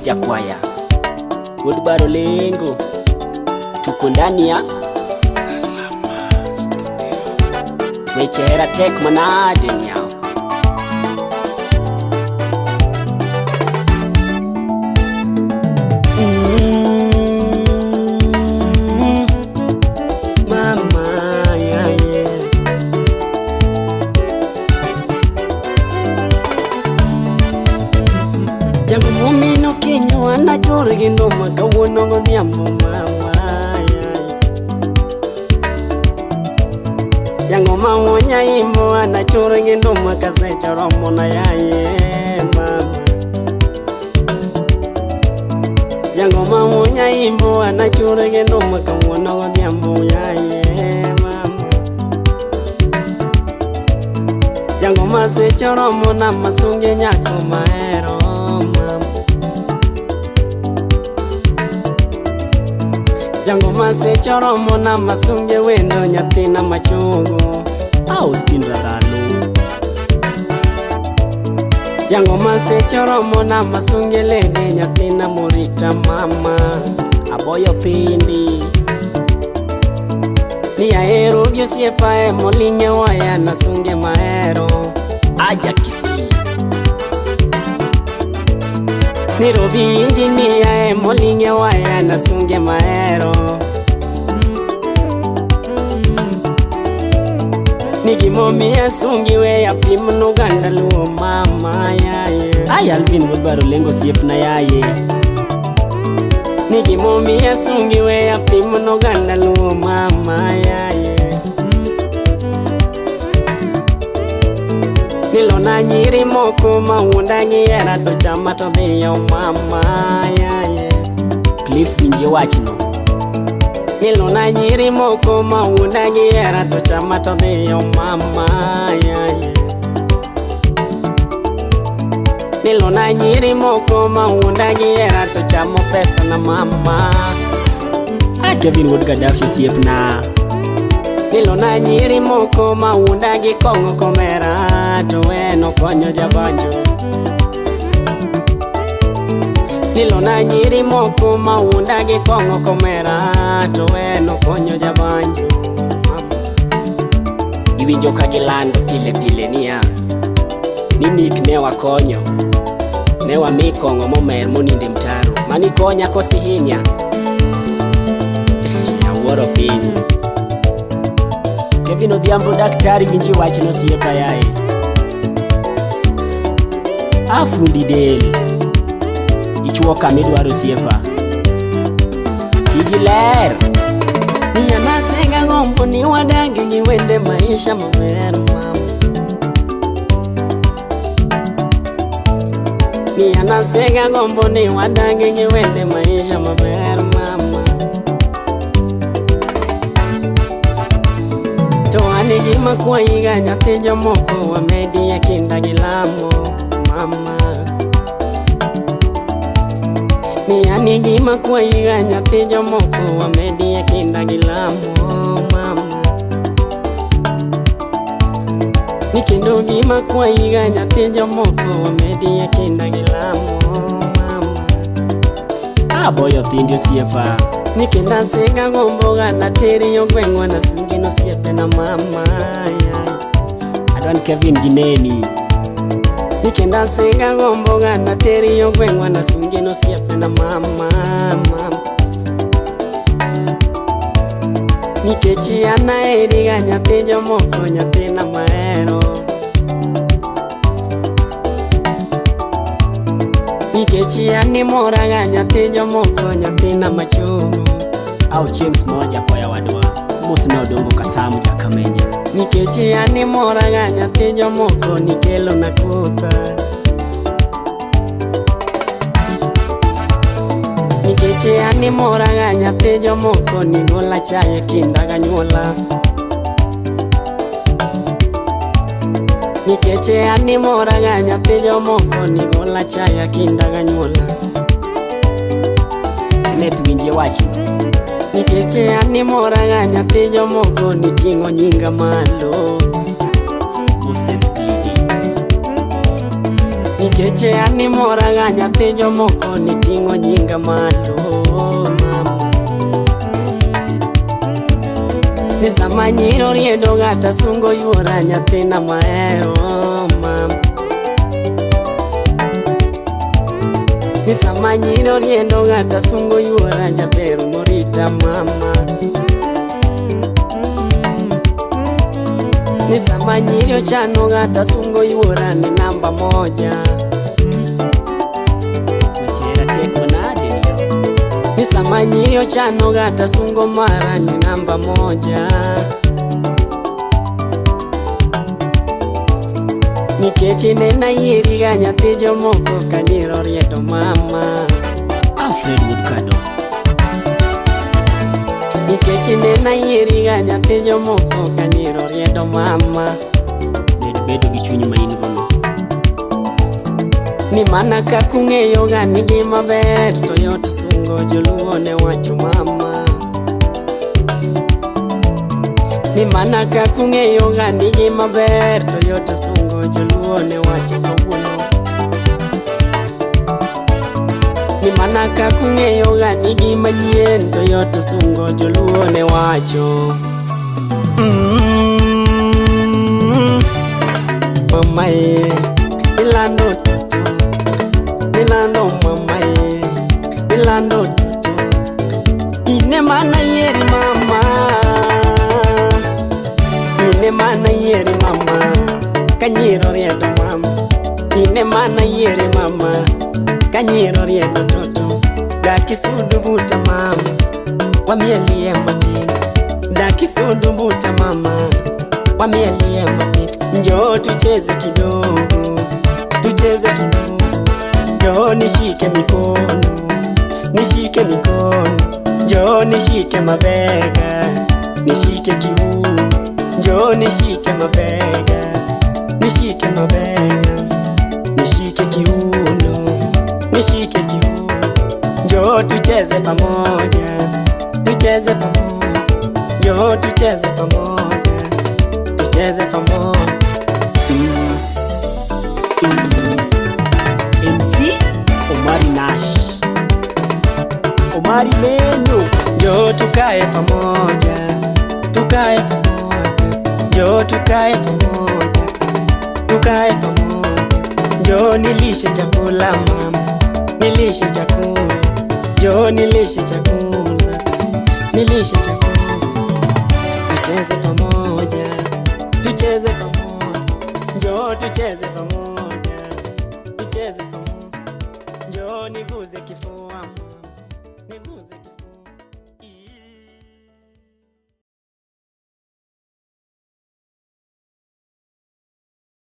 Jakwaya Wuod Baro Lengo, tuko ndani ya weche hera tek manade niao. Mama, yeah, yeah. Jango momino kinyo an achor gi nduma kawuono godhiambo mama Jango ma imo an achor gi nduma kasecha romo na yaye mama Jango ma imo an achor gi nduma kawuono godhiambo yaye mama Jango ma seche oromo na masunge nyako mahero mama Jango ma seche oromo na masunge wendo nyathina machogo Austin Radhano Jango ma seche oromo na masunge lede nyathina morita mama Aboyo thindi Ni ahero gi osiepa e molinge waya nasunge mahero Aja Kisii Nairobi injinia e molinge waya nasunge mahero Ni gimomiyo asungi we apim noganda luo mama yaye Ay Alvin Wuod Baro Lengo osiepna yaye Ni gimomiyo asungi we apim noganda luo mama yaye Nilona nyiri moko mawuonda gi hera to chama to dhiyo mama yaye Cliff winjie wachno Nilona nyiri moko mawuonda gi hera to chama to dhiyo mama yaye Nilona nyiri moko mawuonda gi hera to chamo pesa na mama Ah Kevin Wuod Gaddafi osiepna Nilona nyiri moko mawuonda gi kong'o komera to en okonyo jabanjo Nilona nyiri moko mawuonda gi kong'o komera to en okonyo jabanjo mama. Iwinjo ka gilando pile pile niya ni Nick ne wakonyo ne wami kong'o momer moninde mtaro mani konya kosihinya awuoro piny Kevin Odhiambo daktari winji wachno osiepa yaye Afundi del ichuo kama idwaro osiepa tiji ler Miya nasega gombo ni wadagi gi wende maisha maber mama Miya nasega gombo ni wadagi gi wende maisha maber mama To an gima kwayiga nyathi jomoko wamedi e kinda gi lamo mama Miya ni gima kwayiga nyathi jomoko wamedi e kinda gi lamo mama Ni kendo gima kwayiga nyathi jomoko wamedi e kinda gi lamo mama Aboyo thindi osiepa Ni kendo asega gombo ga nateri yo gweng'wa nasungi nosiepe na mama Adwan Kevin gi neni Ni kendo asega gombo ga nateri yo gweng'wa nasungi nosiepe na mama mama Nikech an aheri ga nyathi jomoko nyathina mahero Nikech an imora ga nyathi jomoko nyathina machogo Au James moja koya wadwa mos ne odongo kasamu jakamenya Nikech an imora ga nyathi jomoko nikelo na kotha Nikech an imora ga nyathi jomoko nigola chaye kinda ganyuola Nikech an imora ga nyathi jomoko nigola chaye kinda ganyuola Kenneth winjie wachno Nikech an imora ga nyathi jomoko niting'o nyinga malo Moses Glidi Nikech an imoraga nyathi jomoko niting'o nyinga malo mama. Ni sama nyiro riedo gata sungo yuora nyathina mahero mama. Ni sama nyiro riedo gata sungo yuora jaber morita mama. Ni sama nyiro chano gata sungo yuora ni namba moja. Wechera teko nade niyo. Ni sama nyiri ochano gata sungo mara ni namba moja. Nikech inena yieri ga nyathi jomoko ka nyiro riedo mama. Alfred Woodkado. Nikech inena yieri ga nyathi jomoko ka nyiro riedo mama. Med bedo gi chuny ma in go no. Ni mana kaka ung'eyo ga ni gima ber to yot sungo joluo ne wacho mama. Ni mana kaka ung'eyo ga ni gima ber to yot sungo joluo ne wacho kawuono. Ni mana kaka ung'eyo ga ni gima nyien to yot sungo joluo ne wacho. Mama e, ilando toto, ilando mama e, ilando toto. Ine mana yieri mama, ine mana yieri mama, kanyiro riedo mama. Ine mana yieri mama, kanyiro riedo toto. Dakisudu buta mama, wamielie matin. Dakisudu buta mama, wamielie matin. Njoo tucheze kidogo, tucheze kidogo. Njoo nishike mikono, nishike mikono. Njoo nishike mabega, nishike kiuno. Njoo nishike mabega, nishike mabega, nishike kiuno, nishike kiuno. Njoo tucheze pamoja, tucheze pamoja. Njoo tucheze pamoja, tucheze pamoja. MC Omari Nash. Omari Menyo. Njoo tukae pamoja, tukae pamoja. Njoo tukae pamoja, tukae pamoja. Njoo nilishe chakula mama, nilishe chakula. Njoo nilishe chakula, nilishe chakula. Tucheze pamoja, tucheze pamoja. Njoo tucheze pamoja, tucheze pamoja. Njoo niguze kifua mama, niguze kifua.